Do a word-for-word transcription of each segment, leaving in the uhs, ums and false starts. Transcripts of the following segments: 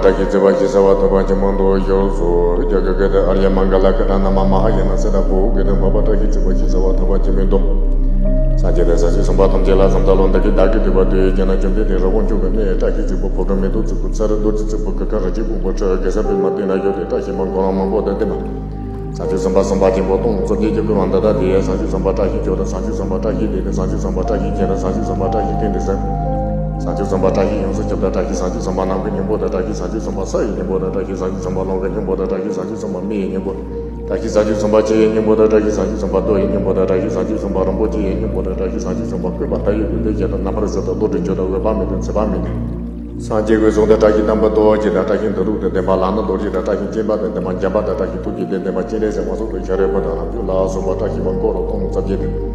བཀྲ་ཤིས་བརྩེགས་པ་ཞེས་བྱ་བ་ཐོབ་པ་ཆེན་པོ་མདོ་ཡོངས་སུ་རྒྱ་གར་སྐད་དུ། ཨཱརྱ་མངྒ་ལ་ཀ་ཎ་ན་མ་མ་ཧཱ་ཡ་ན་སིདྡྷ་ཧཱུྃ་ཀེ་ཏི་འཕགས་པ་བཀྲ་ཤིས་བརྩེགས་པ་ཞེས་བྱ་བ་ཐོབ་པ་ཆེན་པོའི་མདོ། སངས་རྒྱས་དང་བྱང་ཆུབ་སེམས་དཔའ་ཐམས་ཅད་ལ་ཟང་ཐལ་ལོ། བདག་གིས་བདག་གི་ཐོས་པ་དེ་བགྱིས་ན། བཅོམ་ལྡན་འདས་རི་བོང་ཅོག་གི་གནས། བཀྲ་ཤིས་བརྩེགས་པ་ཕོ་བྲང་མེ་ཏོག་བརྩེགས་པ་ཚལ་རྡོ་རྗེ་བརྩེགས་པ་གུར་དཀར་རི་བྲག་ཕུག་པ་ཁྲི་རྒྱལ་ས་པདྨ་བསྟན་ལ་ཡོད་དེ། བཀྲ་ཤིས་པ་མགོ་རོང་མང་པོ་དང་ལྡན་པ། བྱང་ཆུབ་སེམས་དཔའ་གསུམ་པ་ཆེན་པོ་སྟོང་རྩ་བརྒྱད་ཀྱིས་བསྐོར་བ་འདི་ལྟ་སྟེ། བྱང་ཆུབ་སེམས་དཔའ་བཀྲ་ཤིས་མཆོག་དང་། བྱང་ཆུབ་སེམས་དཔའ་བཀྲ་ཤིས་སྡེ་དང་། བྱང་ཆུབ་སེམས་དཔའ་བཀྲ་ཤིས་རྒྱན་དང་། བྱང་ཆུབ་སེམས་དཔའ་བཀྲ་ཤིས་ཀུན་ཏུ་གསལ། བྱང་ཆུབ་སེམས་དཔའ་བཀྲ་ཤིས་ཡོངས་སུ་ཁྱབ་དང་། བཀྲ་ཤིས་བྱང་ཆུབ་སེམས་དཔའ་ནམ་མཁའི་སྙིང་པོ་དང་། བཀྲ་ཤིས་བྱང་ཆུབ་སེམས་དཔའ་ས་ཡི་སྙིང་པོ་དང་། བཀྲ་ཤིས་བྱང་ཆུབ་སེམས་དཔའ་ཀློང་གི་སྙིང་པོ་དང་། བཀྲ་ཤིས་བྱང་ཆུབ་སེམས་དཔའ་མི་ཡི་སྙིང་པོ། བཀྲ་ཤིས་བྱང་ཆུབ་སེམས་དཔའ་ཆུ་ཡི་སྙིང་པོ་དང་། བཀྲ་ཤིས་བྱང་ཆུབ་སེམས་དཔའ་རྡོ་ཡི་སྙིང་པོ་དང་། བཀྲ་ཤིས་བྱང་ཆུབ་སེམས་དཔའ་རིན་པོ་ཆེ་ཡི་སྙིང་པོ་དང་། བཀྲ་ཤིས་བྱང་ཆུབ་སེམས་དཔའ་བཀོད་པ་མཐའ་ཡས་པའི་ལྷའི་ཞལ་དང་། རྣམ་པར་བཞུགས་དང་། བློ་གྲོས་ཆོས་དང་། འོད་དཔག་མེད་དང་། ཚེ་དཔག་མེད་དང་། སངས་རྒྱས་ཀུན་གསུང་དང་། བཀྲ་ཤིས་རྣམ་པ་རྡོ་རྗེ་དང་། བཀྲ་ཤིས་འདོད་ལུགས་དང་ལྡན་པ། ལག་ན་རྡོ་རྗེ་དང་། བཀྲ་ཤིས་སྤྱན་དཔའ་དང་ལྡན་པ། འཇམ་དཔལ་དང་། བཀྲ་ཤིས་ཐུགས་ཀྱིས་ལྡན་ལྡན་པ། སྤྱན་རས་གཟིགས་དབང་ཕྱུག་དང་། ཤཱ་རིའི་བུ་དང་། རྣམ་དཔྱོད་ལ་སོགས་པ། བཀྲ་ཤིས་པ་འཁོར་དང་སྟོང་རྩ་བརྒྱད་དང་།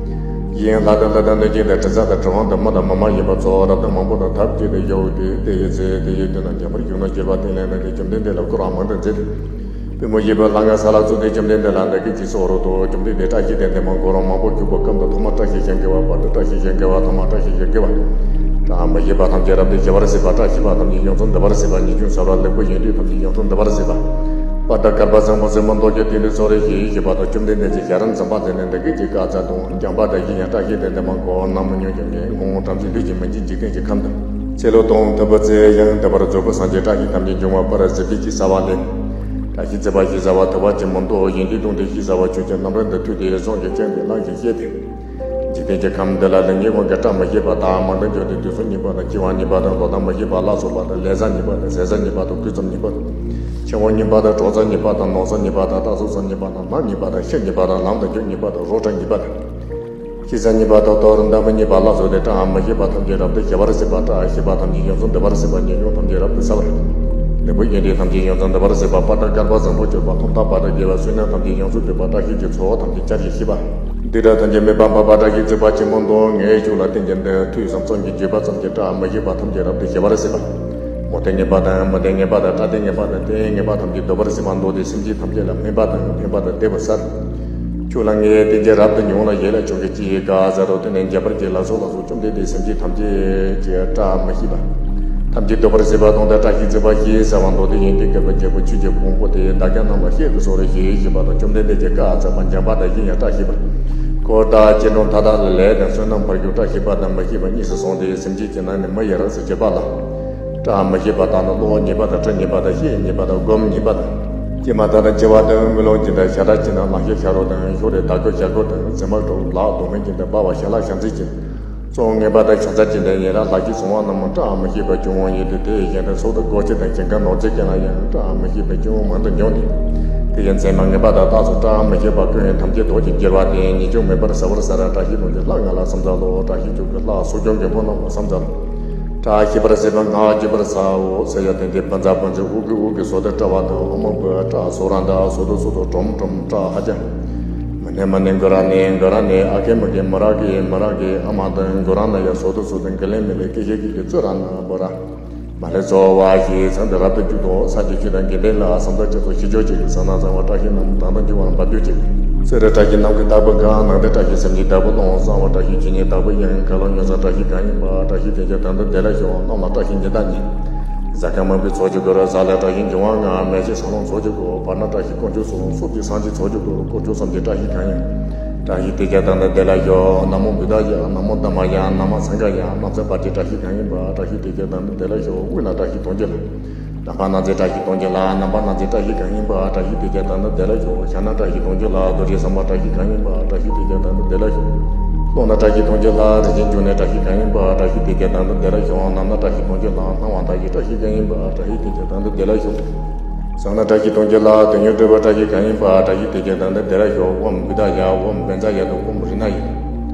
ཡུལ་ལྷ་དང་ཀླུ་དང་གནོད་སྦྱིན་དང་། དྲི་ཟ་དང་གྲུབ་དབང་དང་། མི་དང་མི་མ་ཡིན་པ་སོགས་རབ་ཏུ་མང་པོ་དང་ཐབས་ཅིག་ཏུ་ཡོད་དེ། དེ་ཡི་ཚེ་དེ་ཡི་དུས་ན་འཇམ་པར་བཞུགས་ནས་བཞད་པ་སྟེང་ལས་ལངས་ཏེ། བཅོམ་ལྡན་འདས་ལ་བསྐོར་བ་མང་དུ་མཛད་དེ། པུས་མོ་བཞི་པོས་ལྷ་ལྔ་ས་ལ་བཙུགས་ཏེ། བཅོམ་ལྡན་འདས་ལ་འདི་སྐད་ཅེས་གསོལ་ཏོ། བཅོམ་ལྡན་འདས། བཀྲ་ཤིས་དང་ལྡན་མ་འཁོར་དང་མང་པོ་བཞུགས་པ་ཀུན་ཏུ། ཐོག་མར་བཀྲ་ཤིས་ཤིང་གི་བ། བར་དུ་བཀྲ་ཤིས་ཤིང་གི་བ། ཐ་མར་བཀྲ་ཤིས་ཤིང་གི་བ། བཀྲ་མི་ཤིས་པ་ཐམས་ཅད་རབ་ཏུ་ཞི་བར་བྱེད་པ། བཀྲ་ཤིས་པ་ཐམས་ཅད་ཡོངས་སུ་འདུ་བར་བྱེད་པ། ཉེས་སྐྱོན་བསལ་བ། ལེགས་པའི་ཡོན་ཏན་ཐམས་ཅད་ཡོངས་སུ་འདུ་བར་བྱེད་པ། པ་ཏྲ་གརྦ་བཟང་པོ་སྲས་མོ་མདོ་རྒྱུད་དེ་ལས་སོགས་རེ་ཞིག་ཞུས་པ་དང་། བཅོམ་ལྡན་འདས་ཀྱིས་ཞལ་རས་མཛངས་པ་མཛད་ནས་འདི་སྐད་ཅེས་བཀའ་སྩལ་ཏོ། འཇམ་དཔལ་དག་གིས་ཡང་བཀྲ་ཤིས་དང་ལྡན་མ་འཁོར། ནམ་མི་མྱོང་ཞིང་ངེས་ངོ་བོ་བྲམ་ཟེའི་ལུས་ཀྱིས་མི་འཇིགས་འཇིག་རྟེན་གྱི་ཁམས་དང་། ཚེ་ལོ་སྟོང་ཐུབ་པའི་ཚེ་ཡང་འདས་པར་རྫོགས་པའི་སངས་རྒྱས་བཀྲ་ཤིས་ཐམས་ཅད་འབྱུང་བ་པར་གཟིགས་པས་ཞེས་བྱ་བ་ལས། བཀྲ་ཤིས་བརྩེགས་པ་ཞེས་བྱ་བ་ཐོབ་པ་ཆེན་པོ་མདོ། ཡོན་ཏན་སྟོང་ཕྲད་ཞེས་བྱ་བ་ཆོས་ཀྱི་རྣམ་གྲངས་འདི་ཐོས་ཏེ་གཟུངས་ཀྱི་སྤྱན་ལས་བླངས་ཤིང་བཤད་དེ། འཇིག་རྟེན་གྱི་ཁམས་འདི་ལ་ལེགས་ཉེས་དབང་གི་སྐྲ་མི་ཤེས་པ་དང་། མང་དུ་འགྱུར་ཏེ་དུས་གསུམ་ཉེས་པ་དང་། སྐྱེ་བ་ཉེས་པ་དང་། ལོ་ཟླ་མི་ཤེས་པ་ལ་སོགས་པ་དང་། ལས་བྱ་ཉེས་པ་དང་། ཟས་བྱ་ཉེས་པ་དང་། སྐུ་མཚམས་ཉེས་པ་དང་། ཕྱི་དབང་ཉེས་པ་དང་། གྲོགས་བྱ་ཉེས་པ་དང་། ནོར་བྱ་ཉེས་པ་དང་། རྟགས་གསལ་བྱ་ཉེས་པ་དང་། ནག་ཉེས་པ་དང་། ཤི་ཉེས་པ་དང་། ལམ་དུ་འགྱོ་ཉེས་པ་དང་། རོ་བྲེག་ཉེས་པ་དང་། ཤི་བྱ་ཉེས་པ་དང་། དོར་འདོད་མི་ཉེས་པ་ལ་སོགས་ཏེ་བཀྲ་མི་ཤིས་པ་ཐམས་ཅད་རབ་ཏུ་ཞི་བར་བྱེད་པ། བཀྲ་ཤིས་པ་ཐམས་ཅད་ཡོངས་སུ་འདུ་བར་བྱེད་པ། ཉེས་སྐྱོན་ཐམས་ཅད་རབ་ཏུ་བསལ་བར། ལེགས་པའི་ཡོན་ཏན་ཐམས་ཅད་ཡོངས་སུ་འདུ་བར་བྱེད་པ། པ་ཏྲ་གརྦ་བཟང་པོ་སྤྱོད་པ། ཐོག་མཐའ་བར་དུ་དགེ་བ་བསོད་ནམས་ཐམས་ཅད་ཡོངས་སུ་འདུ་བ། བཀྲ་ཤིས་ཀྱི་ཚོགས་ཐམས་ཅད་བསྐྱར་གྱིས་ཤིས་པ། སྡིག་སྒྲིབ་ཐམས་ཅད་མེད་པ་འཕགས་པ་བཀྲ་ཤིས་བརྩེགས་པ་ཆེན་པོ་མདོ། ངའི་ཕྱོགས་ལ་བསྟན་ཅིང་འདི་ཐོས་བསམ་བསམ་གྱིས་བརྗོད་པ་ཙམ་གྱིས་བཀྲ་མི་ཤིས་པ་ཐམས་ཅད་རབ་ཏུ་ཞི་བར་བྱེད་པ། མུ་སྟེགས་ཉེས་པ་དང་། མི་ལྡན་ཉེས་པ་དང་། སྐྲག་སྟེ་ཉེས་པ་དང་། ལྟས་ངན་ཉེས་པ་ཐམས་ཅད་འདོར་བར་བྱེད་པ་མདོ་སྟེ། སེམས་ཅན་ཐམས་ཅད་ལ་སྨན་པ་དང་ཕན་པ་དང་བདེ་བ་བསལ། ཁྱོད་ལ་ངས་བསྟན་ཅིང་རབ་ཏུ་མྱོང་ལ། ཡིད་ལ་ཆོག་གི་ཅི་ཡི་བཀའ་སྩལ་ཏོ། དེ་ནས་འཇམ་དཔལ་གྱིས་ལ་སོགས་ལ་སོགས་བཅོམ་ལྡན་འདས་སེམས་ཅན་ཐམས་ཅད་ཀྱི་བཀྲ་མི་ཤིས་པ་ཐམས་ཅད་འདོར་བར་བྱེད་པ་དང་། ད་བཀྲ་ཤིས་བརྩེགས་པ་ཞེས་བྱ་བ་མདོ་སྟེ། ཡོན་ཏན་བཀོད་པའི་རྒྱལ་པོ་ཆོས་ཀྱི་ཕུང་པོ་སྟེ། བདག་ཅག་རྣམས་ལ་བཤད་དུ་གསོལ་རོ་ཞེས་ཞུས་པ་དང་། བཅོམ་ལྡན་འདས་ཀྱིས་བཀའ་སྩལ་པ། འཇམ་དཔལ་དག་གིས་ཡང་བཀྲ་ཤིས་པ། འཁོར་དང་སྐྱེ་འགྲོ་མཐའ་དག་ལ་ལས་དང་བསོད་ནམས་འཕེལ་འགྱུར། བཀྲ་ཤིས་པ་དང་མི་ཤིས་པ་གཉིས་སུ་སོང་སྟེ། སེམས་ཅན་གྱི་ནང་ནས་མི་ཡི་རིགས་སུ་གྱུར་པ་ལ། བཀྲ་མི་ཤིས་པ་དག་ནི། གློ་ཉེས་པ་དང་། དྲི་ཉེས་པ་དང་། ཤེད་ཉེས་པ་དང་། སྒོམ་ཉེས་པ་དང་། སྐྱེས་མ་ཐག་ཏུ་འཆི་བ་དང་། དངུལ་ལོངས་སྦྱིན་དང་། ཤ་ཁྲག་སྦྱིན་དང་། ལག་ཤེས་ཤ་རོགས་དང་། ཤོ་རེ་དག་གོ་ཤ་རྒོད་དང་། རྫི་མ་དྲུག་ལག་རྡོག་མེད་སྦྱིན་དང་། སྦལ་བ་ཤ་ལག་ཤ་འཛིན་སྦྱིན། བཙོང་ངན་པ་དང་། ཆང་ས་སྦྱིན་དང་། ཡན་ལག་ལག་ཤེས་བཟུང་བ་རྣམས་བཀྲ་མི་ཤིས་པར་འགྱུར་འོང་ཡོད་དེ། དེ་ཡི་གཞན་དག་ཚོགས་དང་སྒོ་ཁྱི་དང་ཞིང་ཁམས་ནོར་རྫས་ཀུན་ལ་ཡང་བཀྲ་མི་ཤིས་པའི་སྐྱོན་མང་དུ་འབྱུང་སྟེ། དེ་ཡི་མཚན་མ་ངན་པ་དང་། རྟགས་སུ་བཀྲ་མི་ཤིས་པ་ཀུན་ཐམས་ཅད་རྡོ་རྗེ་འགྱུར་བ་སྟེ། ཉེས་སྐྱོན་མེད་པར་བསལ་བར་བྱ་ར། བཀྲ་ཤིས་ལོངས་སྤྱོད་ལྷ་ལྔ་ལ་སུམ་བརྩེགས་ལོ། བཀྲ་ཤིས་ཆོས་ཀྱི་ལྷ་ཚོགས་ཀྱང་མགོན་པོ་རྣམས་ལ་སུམ་བརྩེགས་ལོ། བཀྲ་ཤིས་པར་བྱེད་པའི་སྔགས་བརྗོད་པར་བྱའོ་ཟེར་ཡང་། དེ་འདྲའི་བུམ་བཟང་བུམ་ཆུང་། དབུ་གུ་དབུ་གུ་ཟོ་དང་བཀྲ་བ་དང་། དབུ་མ་བུ་བཀྲ་ཟོ་ར་དང་། ཟོ་དང་ཟོ་དང་གྲོམ་གྲོམ་བཀྲ་ཧ་ཅང་། མི་ནི་མི་ནི་མགུ་ར་ནི་མགུ་ར་ནི། ཨ་ཀེ་མི་ཀེ་མི་ར་ཀེ་མི་ར་ཀེ། ཨ་མ་དང་མགུ་ར་ན་ཡ། ཟོ་དང་ཟོ་དང་གི་ལེ་མི་ལེ། ཀེ་ཤེ་ཀི་ཀེ་ཙུ་ར་ན་བུ་ར། མ་ལེ་ཚོ་བ་ཞེས་ཚང་དུ་རབ་ཏུ་བསྒྱུར་ཏོ། ས་གི་ཆུ་དང་དགེ་ལྡན་ལ། སམ་དང་ཅི་ཚོ་ཤི་ཆོག་ཅིག་གི་ས་ན་གཙང་བ། བཀྲ་ཤིས་རྣམས་དང་དང་འགྱུར་བར་འབབ་གྱུར་ཅིག། བསེ་རུ་བཀྲ་ཤིས་ནམ་མཁའི་རྟག་པར་གང་། ནང་དུ་བཀྲ་ཤིས་སེམས་ཀྱི་བདག་པོ་ཀློང་། གསང་བ་བཀྲ་ཤིས་ཆོས་ཉིད་བདག་པོ་དབྱིངས། མཁའ་ལ་མྱུར་མགྱོགས་བཀྲ་ཤིས་གང་ཡིན་པ། བཀྲ་ཤིས་དེ་ཀྱང་དང་དུ་བདེ་ལ་ཤོག། གནམ་ལ་བཀྲ་ཤིས་ཉི་ཟླ་ཉི། གཟའ་སྐར་མང་པོའི་ཚོགས་ཀྱི་སྒོ་རུ། གཟའ་ལ་བཀྲ་ཤིས་འབྱུང་བ་ལྔ། མེ་ལྕེ་སང་ལོང་ཚོགས་ཀྱི་སྒོ། བར་ན་བཀྲ་ཤིས་དཀོན་མཆོག་གསུམ། སྲོག་བདུད་སངས་རྒྱས་ཚོགས་ཀྱི་སྒོ། དཀོན་མཆོག་གསུམ་གྱི་བཀྲ་ཤིས་གང་ཡིན། བཀྲ་ཤིས་དེ་ཀྱང་དང་དུ་བདེ་ལ་ཤོག། ན་མོ་བུདྡྷ་ཡ། ན་མོ་དྷརྨ་ཡ། ན་མ་སངྒྷ་ཡ། ནམ་མཁའ་བར་གྱི་བཀྲ་ཤིས་གང་ཡིན་པ། བཀྲ་ཤིས་དེ་ཀྱང་དང་དུ་བདེ་ལ་ཤོག། དབུས་ན་བཀྲ་ཤིས་དུང་གི་ལྷ། ལྷ་པ་སྣང་མཛད་བཀྲ་ཤིས་དུང་གི་ལྷ། ནམ་པ་སྣང་མཛད་བཀྲ་ཤིས་གང་ཡིན་པ། བཀྲ་ཤིས་དེ་ཀྱང་དང་དུ་བདེ་ལ་ཤོག། ཞ་ན་བཀྲ་ཤིས་དུང་གི་ལྷ། རྡོ་རྗེ་སེམས་དཔའ་བཀྲ་ཤིས་གང་ཡིན་པ། བཀྲ་ཤིས་དེ་ཀྱང་དང་དུ་བདེ་ལ་ཤོག། ཀློང་ན་བཀྲ་ཤིས་དུང་གི་ལྷ། རིན་ཆེན་འབྱུང་གནས་བཀྲ་ཤིས་གང་ཡིན་པ། བཀྲ་ཤིས་དེ་ཀྱང་དང་དུ་བདེ་ལ་ཤོག། ནམ་ན་བཀྲ་ཤིས་དུང་གི་ལྷ། སྣང་བ་མཐའ་ཡས་བཀྲ་ཤིས་གང་ཡིན་པ། བཀྲ་ཤིས་དེ་ཀྱང་དང་དུ་བདེ་ལ་ཤོག། བྱང་ན་བཀྲ་ཤིས་དུང་གི་ལྷ། དོན་ཡོད་གྲུབ་པ་བཀྲ་ཤིས་གང་ཡིན་པ། བཀྲ་ཤིས་དེ་ཀྱང་དང་དུ་བདེ་ལ་ཤོག། ཨོཾ་བུདྡྷ་ཡ། ཨོཾ་པཉྩ་ཡ་དང་། ཨོཾ་རཏྣ་ཡ།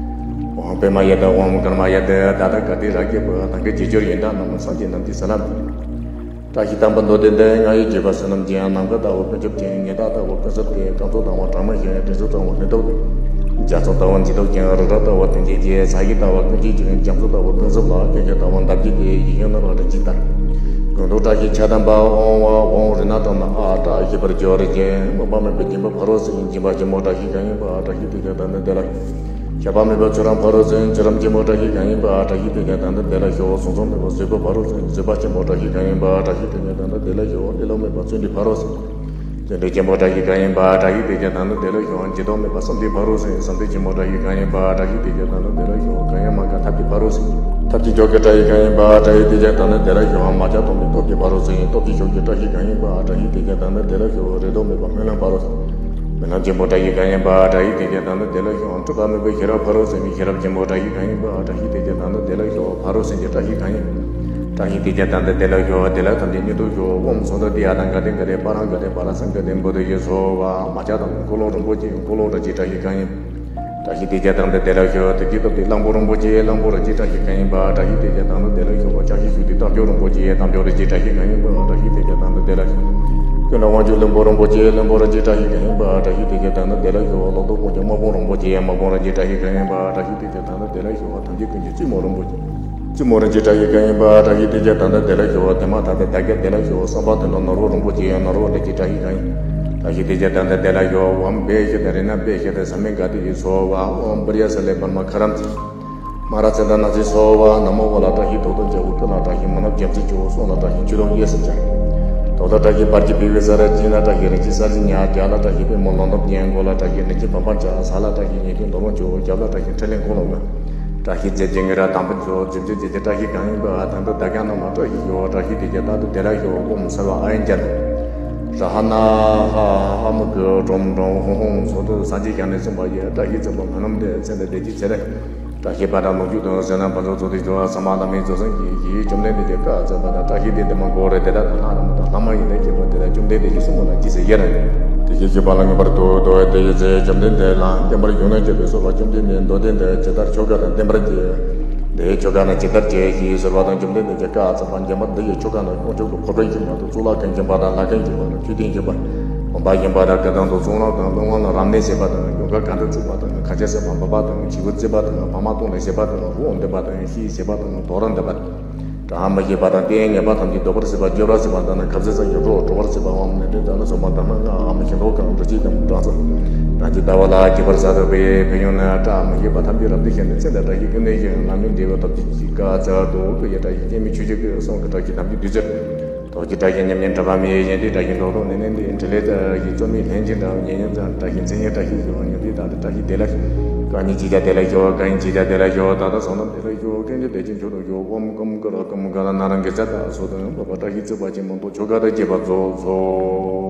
ཨོཾ་པདྨ་ཡ་དང་། ཨོཾ་ཀརྨ་ཡ་དང་། ད་ལྟ་ག་དུས་རབས་ཀྱི་བུ་དང་གི་རྗེས་སྦྱོར་ཡོན་ཏན་རྣམས་སངས་རྒྱས་རྣམས་ཀྱི་ཟེར་ལམ། བཀྲ་ཤིས་དམ་པ་མདོ་སྡེ་འདི། ང་ཡི་བརྗོད་པ་བསོད་ནམས་ཅན། ནམ་མཁའ་ལྟ་བུ་ཀུན་ཁྱབ་ཅིང་། ཉི་ཟླ་ལྟ་བུ་ཀུན་གསལ་ཏེ། རྐང་ཚུགས་ལྟ་བུ་གྲངས་མེད་ཞིང་། དྲི་ཆབ་ལྟ་བུ་ནུས་སྟོབས་ཅན། རྒྱ་མཚོ་ལྟ་བུ་འཇིགས་སྟོབས་ཅན། རི་རབ་ལྟ་བུ་མཐུན་རྐྱེན་ཅན། ས་གཞི་ལྟ་བུ་ཀུན་མཁྱེན་ཅིང་། རྒྱ་མཚོ་ལྟ་བུ་ཀུན་གསལ་ལ། སྐད་ཅིག་ལྟ་བུ་འདབ་བརྒྱ་སྟེ། ཡིད་བཞིན་ནོར་བུ་རིན་ཆེན་ལྟར། ཀུན་རྫོབ་བཀྲ་ཤིས་ཆ་དམ་པ། ཨོཾ་ཨཱཿཧཱུྃ་རཏྣ་ཏཱ་ན་ཨཱཿ། བཀྲ་ཤིས་པར་གྱུར་ཅིག། དམིགས་པ་མེད་པའི་སྦྱིན་པ་ཕ་རོལ་ཕྱིན། སྦྱིན་པ་ཆེན་མོ་བཀྲ་ཤིས་གང་ཡིན་པ། བཀྲ་ཤིས་དེ་ཀྱང་དང་དུ་བདེ་ལ། ཁྱབ་པ་མེད་པ་ཆོས་རབ་ཕ་རོལ་ཕྱིན། ཆོས་རབ་ཆེན་པོ་བཀྲ་ཤིས་གང་ཡིན་པ། བཀྲ་ཤིས་དེ་ཀྱང་དམ་དུ་བདེ་ལ་ཞུགས། ཚོགས་རྫོགས་མེད་པ་བཟོད་པ་ཕ་རོལ་ཕྱིན། བཟོད་པ་ཆེན་པོ་བཀྲ་ཤིས་གང་ཡིན་པ། བཀྲ་ཤིས་དེ་ཀྱང་དམ་དུ་བདེ་ལ་ཞུགས། ལེ་ལོ་མེད་པ་བརྩོན་འགྲུས་ཕ་རོལ་ཕྱིན། བརྩོན་འགྲུས་ཆེན་པོ་བཀྲ་ཤིས་གང་ཡིན་པ། བཀྲ་ཤིས་དེ་ཀྱང་དམ་དུ་བདེ་ལ་ཞུགས། ཇི་ལྡོག་མེད་པ་བསམ་གཏན་ཕ་རོལ་ཕྱིན། བསམ་གཏན་ཆེན་པོ་བཀྲ་ཤིས་གང་ཡིན་པ། བཀྲ་ཤིས་དེ་ཀྱང་དམ་དུ་བདེ་ལ་ཞུགས། གང་ཡང་མ་འགགས་ཐབས་ཀྱི་ཕ་རོལ་ཕྱིན། ཐབས་ཀྱི་མཆོག་གི་བཀྲ་ཤིས་གང་ཡིན་པ། བཀྲ་ཤིས་དེ་ཀྱང་དམ་དུ་བདེ་ལ་ཞུགས། མ་ཆགས་སྟོང་པའི་སྟོབས་ཀྱི་ཕ་རོལ་ཕྱིན། སྟོབས་ཀྱི་མཆོག་གི་བཀྲ་ཤིས་གང་ཡིན་པ། བཀྲ་ཤིས་དེ་ཀྱང་དམ་དུ་བདེ་ལ་ཞུགས། རེ་དོགས་མེད་པ་སྨོན་ལམ་ཕ་རོལ་ཕྱིན། སྨོན་ལམ་ཆེན་པོ་བཀྲ་ཤིས་གང་ཡིན་པ། བཀྲ་ཤིས་དེ་ཀྱང་དམ་དུ་བདེ་ལ་ཞུགས། འཁྲུལ་པ་མེད་པའི་ཤེས་རབ་ཕ་རོལ་ཕྱིན་པའི་ཤེས་རབ་ཆེན་པོ་བཀྲ་ཤིས་གང་ཡིན་པ། བཀྲ་ཤིས་དེ་ཀྱང་དམ་དུ་བདེ་ལ་ཞུགས། ཕ་རོལ་ཕྱིན་གྱི་བཀྲ་ཤིས་གང་ཡིན། བཀྲ་ཤིས་དེ་ཀྱང་དམ་དུ་བདེ་ལ་ཞུགས། བདེ་ལ་ཐམས་ཅད་མྱུར་དུ་ཞུགས། ཨོཾ་སྭ་ཏྭ་ཏི་ཨ་ཏཾ་ག་ཏེ་ག་ཏེ་པཱ་རཾ་ག་ཏེ་པཱ་ར་སཾ་ག་ཏེ་བོ་དྷི་ཡེ་སྭཱ་ཧཱ། མ་ཆགས་སྟོང་པའི་འཁོར་ལོ་རིན་པོ་ཆེ། འཁོར་ལོ་རིན་ཆེན་བཀྲ་ཤིས་གང་ཡིན། བཀྲ་ཤིས་དེ་ཀྱང་དམ་དུ་བདེ་ལ་ཞུགས། བདེ་སྐྱིད་སྟོབས་ཀྱི་གླང་པོ་རིན་པོ་ཆེ། གླང་པོ་རིན་ཆེན་བཀྲ་ཤིས་གང་ཡིན་པ། བཀྲ་ཤིས་དེ་ཀྱང་དམ་དུ་བདེ་ལ་ཞུགས། ལྕགས་ཀྱུ་ཤུགས་ལྡན་རྟ་མཆོག་རིན་པོ་ཆེ། རྟ་མཆོག་རིན་ཆེན་བཀྲ་ཤིས་གང་ཡིན་པ། བཀྲ་ཤིས་དེ་ཀྱང་དམ་དུ་བདེ་ལ་ཞུགས། ཀུན་ནས་དབང་ཕྱུག་བློན་པོ་རིན་པོ་ཆེ། བློན་པོ་རིན་ཆེན་བཀྲ་ཤིས་གང་ཡིན་པ། བཀྲ་ཤིས་དེ་ཀྱང་དམ་དུ་བདེ་ལ་ཞུགས། ལོ་ཏོག་དཔུང་གི་དམག་དཔུང་རིན་པོ་ཆེ། དམག་དཔུང་རིན་ཆེན་བཀྲ་ཤིས་གང་ཡིན་པ། བཀྲ་ཤིས་དེ་ཀྱང་དམ་དུ་བདེ་ལ་ཞུགས། ཐམས་ཅད་ཀུན་གྱི་བཙུན་མོ་རིན་པོ་ཆེ། བཙུན་མོ་རིན་ཆེན་བཀྲ་ཤིས་གང་ཡིན་པ། བཀྲ་ཤིས་དེ་ཀྱང་དམ་དུ་བདེ་ལ་ཞུགས། བདེ་མ་ཐ་དད་དད་ཀྱང་བདེ་ལ་ཞུགས། སམ་བྷ་ཐུ་ནོ་ནོར་བུ་རིན་པོ་ཆེ། ནོར་བུ་རིན་ཆེན་བཀྲ་ཤིས་གང་ཡིན། བཀྲ་ཤིས་དེ་ཀྱང་དམ་དུ་བདེ་ལ་ཞུགས། ཨོཾ་བྷཻ་ཤ་ཏ་རི་ཎ་བྷཻ་ཤ་ཏ་ས་མི་ག་ཏི་ཡེ་སྭཱ་ཧཱ། ཨོཾ་པུ་རི་ཡ་ས་ལེ་པདྨ་ཁ་རམ་ཙི་མ་ར་ཙི་ཏ་ན་ཙི་སྭཱ་ཧཱ། ན་མོ་ཨོ་ལ་བཀྲ་ཤིས་དོ་དོ་ཇ་བུ་ཀུ་ལ་བཀྲ་ཤིས་མ་ནབ་རྒྱ་མཚོ་ཇོ་བོ། སོང་ལ་བཀྲ་ཤིས་ཆུ་ལོག་གཡས་སུ་བྱ། དོ་ལ་བཀྲ་ཤིས་བར་གྱི་བི་བི་ས་ར། གྱི་ན་བཀྲ་ཤིས་རིན་ཆེན་ས་རི་ཉ། རྒྱ་ལ་བཀྲ་ཤིས་པད་མོ་ལོ་འདབ་བརྒྱད། མགོ་ལ་བཀྲ་ཤིས་རིན་ཆེན་བམ་པ་བྱ། ས་ལ་བཀྲ་ཤིས་ཉེ་ཐོས་འདོད་རུང་ཇོ་བོ། རྒྱབ་ལ་བཀྲ་ཤིས་ཕྲིན་ལས་འཁོར་ལོ་བསྔོ། བཀྲ་ཤིས་རྗེ་བྱིན་གྱིས་ར་དམ་པ་མཆོག་རྗེ་བྱིན་གྱིས་རྗེ་བཀྲ་ཤིས་གང་ཡིན་པ། དམ་པའི་བདག་ཀྱང་རྣམས་ལ་བཀྲ་ཤིས་ཤོག་བཀྲ་ཤིས་དེ་ཀྱང་དམ་དུ་བདེ་ལ་ཤོག་ཨོཾ་སརྦ་ཨཱ་ཡན་ཛྙཱ་ན་ར་ཧ་ན་ཧ་ཧ་མུ་ཀུ་ཀྲོམ་ཀྲོམ་ཧོང་ཧོང་སོ་སོ་སངས་རྒྱས་བཞག་ནས་གསུངས་པ་ཡི། བཀྲ་ཤིས་ཚོགས་པ་ངན་ལམ་འདས། ཚེ་འདི་བདེ་སྐྱིད་ཚེ་རིང་། བཀྲ་ཤིས་པ་དང་ལོངས་སྤྱོད་དང་བསོད་ནམས་ཕུན་སུམ་ཚོགས་ཏེ་འགྲོ་བ་ཚང་མ་ལ་མིའི་རྫོགས་སངས་རྒྱས་ཀྱིས་བཅོམ་ལྡན་འདས་ཀྱིས་བཀའ་སྩལ་པ་དང་། བཀྲ་ཤིས་དེ་འདི་མ་གོ་རེ་དེ་དག་དང་ལྷ་རྣམས་དང་ལྷ་མ་ཡིན་ལས་སྐྱེས་པ་དེ་དག་བཅོམ་ལྡན་འདས་ཀྱིས་གསུངས་པ་ལ་ཇི་སྲིད་ཡིད་རང་ཡོད། དེ་བཞིན་གཤེགས་པ་ལ་མངོན་པར་བསྟོད་དོ། དེ་ཡི་ཚེ་བཅོམ་ལྡན་འདས་ལ་མཉམ་པར་ཞུགས་ནས་སྤྱོད་པའི་སོགས་པ་བཅོམ་ལྡན་འདས་མདོ་སྡེ་འདི་ཇི་ལྟར་ཆོ་ག་དང་ལྡན་པར་བགྱི། འདིའི་ཆོ་ག་ནི་ཇི་ལྟར་བགྱི་ཞེས་ཟེར་བ་དང་། བཅོམ་ལྡན་འདས་ཀྱིས་བཀའ་སྩལ་པ། མཉམ་པར་འདི་ཡི་ཆོ་ག་ནི་དཀོན་མཆོག་གི་ཕོ་བྲང་བཞེངས་པ་དང་། གཙུག་ལག་ཁང་བཞེངས་པ་དང་། ལྷ་ཁང་བཞེངས་པ་དང་། མཆོད་རྟེན་བཞེངས་པ། དགོན་པ་བཞེངས་པ་དང་། བཀའ་ཐང་དང་གཙུག་ལག་དང་། སློབ་དཔོན་ལ་རབ་གནས་བྱེད་པ་དང་། ཡོངས་གྲགས་གར་འདོན་བཙུགས་པ་དང་། ཁ་ཆེ་བསད་པ་འབག་པ་དང་། བྱི་ཕོ་བཙས་པ་དང་། བག་མ་བཏུང་ལ་བཞེས་པ་དང་། དབུགས་འདེབས་པ་དང་། ཤིང་བཞེས་པ་དང་། དོ་ར་འདེབས་པ་དང་། གྲྭ་མི་ཤེས་པ་དང་། རྟེན་ངན་པ་ཐམས་ཅད་ལྡོག་པར་བྱེད་པ། འགྱོད་པར་བྱེད་པ་དང་ནི། ཁ་ཟས་ཟ་ཞིང་འགྲོ་འགྲོ་བར་བྱེད་པའམ། ནད་འདྲེ་དང་ནི་ཟོག་པ་དང་ནི། ང་འམ་ཤིང་ཏོག་གམ་འབྲུ་ཅིག་གམ་སྦྲང་རྩི། རང་གི་ལྟ་བ་ལ་སྐྱིད་པར་བྱ་སྟེ། བུ་ཡི་ཕན་ཡོན་ནི། བཀྲ་མི་ཤིས་པ་ཐམས་ཅད་རབ་ཏུ་ཞི་ནས། ཚེ་འདིར་བཀྲ་ཤིས་ཀུན་ལྡན་ཞིང་། ལམ་རིམ་བདེ་བའི་སྟོབས་ཀྱིས་བཀའ་སྩལ་ཏོ། བུ་ཡི་བཀྲ་ཤིས་སྐྱེ་མེད་ཆོས་ཀྱི་སྐུ། གསུང་གི་བཀྲ་ཤིས་ཐམས་ཅད་བདུད་རྩིར། ཐུགས་ཀྱི་བཀྲ་ཤིས་ཉམས་ཉེས་དྲི་མ་མེད། གཞན་སྡེའི་བཀྲ་ཤིས་འགྲོ་དོན་ནི། ནད་འདི་ཡི་འཕྲིན་ལས་བཏབ་ཀྱིས། རྩོལ་མེད་ལྷན་ཅིག་ཏུ། ཉེ་ཉོན་ཙམ་བཀྲ་ཤིས། མཚན་ཉིད་བཀྲ་ཤིས་ཤོག་ཉོན་ཏེ་ད་ལྟ་བཀྲ་ཤིས་བདེ་ལ་ཤོག་རྐང་གཉིས་གཅིག་ཀྱང་བདེ་ལ་ཤོག་རྐང་གཉིས་གཅིག་ཀྱང་བདེ་ལ་ཤོག་ད་ལྟ་བཟང་རྣམས་བདེ་ལ་ཤོག་རྐང་གཉིས་བདེ་ཅིང་མཆོག་ཏུ་ཤོག་ཨོཾ་ཀུམ་ཀུ་ར་ཀུམ་ཀ་ལ་ན་ར་གི་ཙ་ད་སོ་དང་བ་བ་བཀྲ་ཤིས་བརྩེགས་པ་ཅན་མང་པོ་ཆོ་ག་དང་བཅས་པ་རྫོགས་སོ།